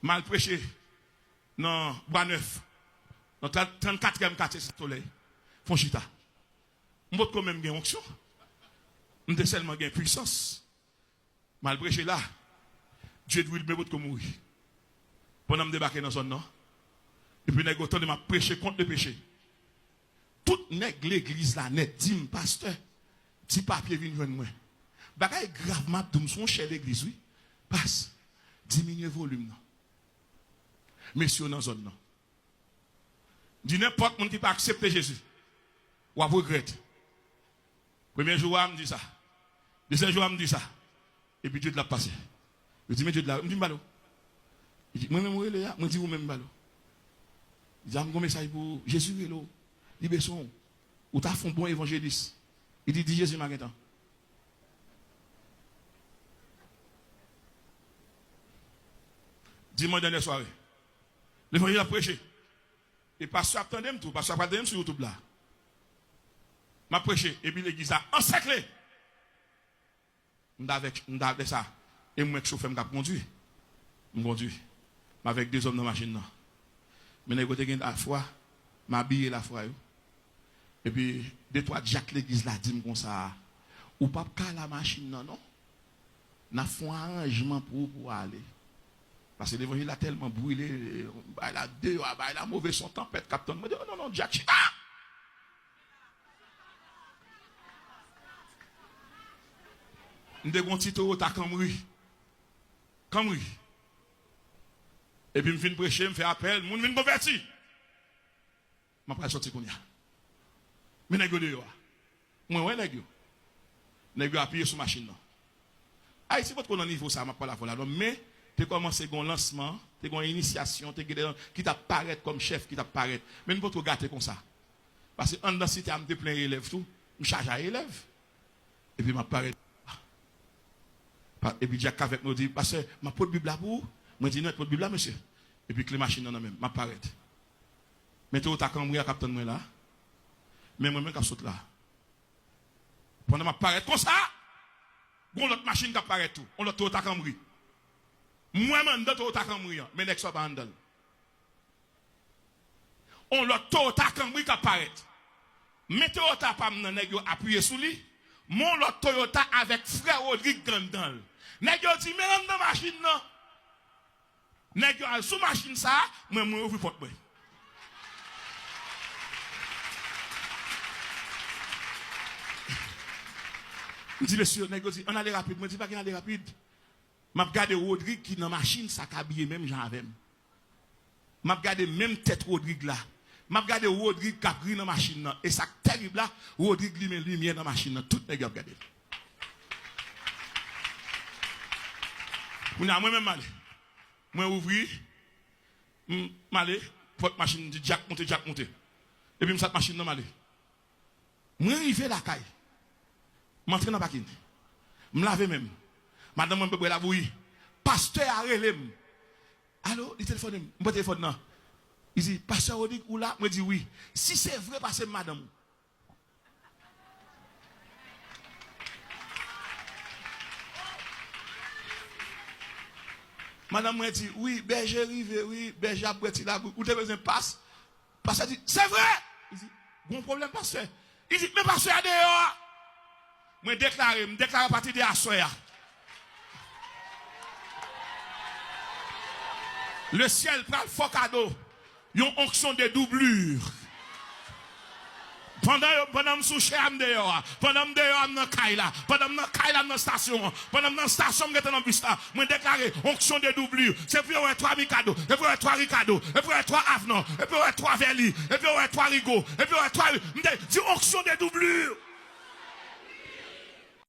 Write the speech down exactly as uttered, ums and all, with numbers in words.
M al preche nan Bwa Nèf, nan trannkatriyèm katye Sent Solèy, fè yon chita. M potko menm gen onksyon. M te sèlman gen pwisans. M al preche la. Dye dwe m potko mouri. Pandan m debake nan zòn nan, epi nèg yo tande m ap preche kont le peche. Tout nèg legliz la nèt di m, "Pastè, ti papye vin jwenn mwen. Bagay grav m ap di w, m se yon chè legliz, wi. Pas, diminye volim nan. Mesye yo nan zòn nan." M di, "Nenpòt moun ki pa aksepte Jezi, w ap regrèt." Premye jou a, m di sa. Dezyèm jou a, m di sa. Epi Dye de la ap pase. Yo di, "Men Dye de la." M di, "M pale w." Li di, "Mwen menm ou rele a?" Mwen di, "Ou menm m pale w." Li di, "A, m gon mesaj pou ou. Jezi rele w. Li bezwen w. Ou ta fè yon bon evanjelis." Li di, "Di Jezi m a gentan." Dimanch dènyè sware, levanjil ap preche. E pastè ap tande m tou. Pastè ap tande m sou YouTube la. M ap preche, epi legliz la ansèkle. M t avèk, m t avèk sa. E mwen k chofè m k ap kondui. M kondui. M avèk de zòm nan machin nan. Men nèg yo te gen lafwa, m abiye lafwa yo. Epi, de twa dyak legliz la di m konsa, "Ou p ap ka la machin nan, non. N ap fè yon aranjman pou ou, pou w ale. Paske levanjil la tèlman brile, bay la deyò a, bay la move, se yon tanpèt k ap tann." Mwen di, "Oh, non, non, dyak, chita!" M te gon ti Toyota Camry. Camry. Epi m fin preche, m fè apèl, moun vin konvèti. M ap pral sòti kounye a. Men nèg yo deyò a. Mwen wè nèg yo. Nèg yo apiye sou machin nan. Ayiti potko nan nivo sa a m ap pale avè w la, non, men te kòmanse gon lansman, te gon inisyasyon, te gen de ki t ap parèt kòm chèf, ki t ap parèt. Men n potko gate konsa. Paske anndan site a, m te plen elèv tou. M chaje a elèv. Epi m ap parèt. Pa-, epi dyak k avèk mwen yo di, "Pastè, m ap pot Bib la pou ou." Mwen di, "Non, pot Bib la, mesye." Epi kle machin nan nan men m, m ap parèt. Men Toyota Camry a k ap tann mwen la. Men mwen menm k ap sot la. Pandan m ap parèt konsa, gon lòt machin k ap parèt tou. Yon lòt Toyota Camry. M wè m anndan Toyota Camry an, men nèg sa pa anndan l. On lòt Toyota Camry k ap parèt. Men Toyota pa m nan, nèg yo apiye sou li. Men on lòt Toyota avèk frè Rodrig anndan l. Nèg yo di, "Men anndan machin nan." Nèg yo al sou machin sa a, mwen, mwen ouvri pòt mwen. M di, "Mesye," nèg yo di, "Ann ale rapid." Mwen di, "Pa gen ale rapid." M ap gade Rodrig ki nan machin sa k abiye menm jan avè m. M ap gade menm tèt Rodrig la. M ap gade Rodrig k ap ri nan machin nan. E sa k tèrib la, Rodrig limen limyè nan machin nan. Tout nèg yo ap gade l. Kounye a, mwen menm, m ale. Mwen ouvri, m, m ale, pòt machin, m di, "Dyak, moute, Dyak, moute." Epi m sot machin nan, m ale. Mwen rive lakay. M antre nan pakin. M lave men m. Madanm mwen bwè labouyi. Pastè a rele m. Alo, li telefone m. M pran telefòn nan. Li di, "Pastè Rodrig, ou la?" Mwen di, "Wi." "Si se vre, pase m madanm ou." Madanm mwen di, "Wi, bèje rive, wi, bèje ap bwè ti labouyi. Ou te bezwen pas?" Pastè di, "Se vre!" Li di, "Gon pwoblèm, pastè." Li di, "Men pastè a deyò a." Mwen deklare, m deklare apati de aswè a, le syèl pral fè w kado yon onksyon de doublure. Pandan yo, pandan m sou chè a, m deyò a. Pandan m deyò a, m nan kay la. Pandan m nan kay la, m nan estasyon an. Pandan m nan estasyon, m rete nan bis la. Mwen deklare, onksyon de doublure. Se pou yo wè twa Mikado. Se pou yo wè twa Ricardo. Se pou yo wè twa Avenant. Se pou yo wè twa Rigo. Se pou yo wè twa, m te di, onksyon de doublure.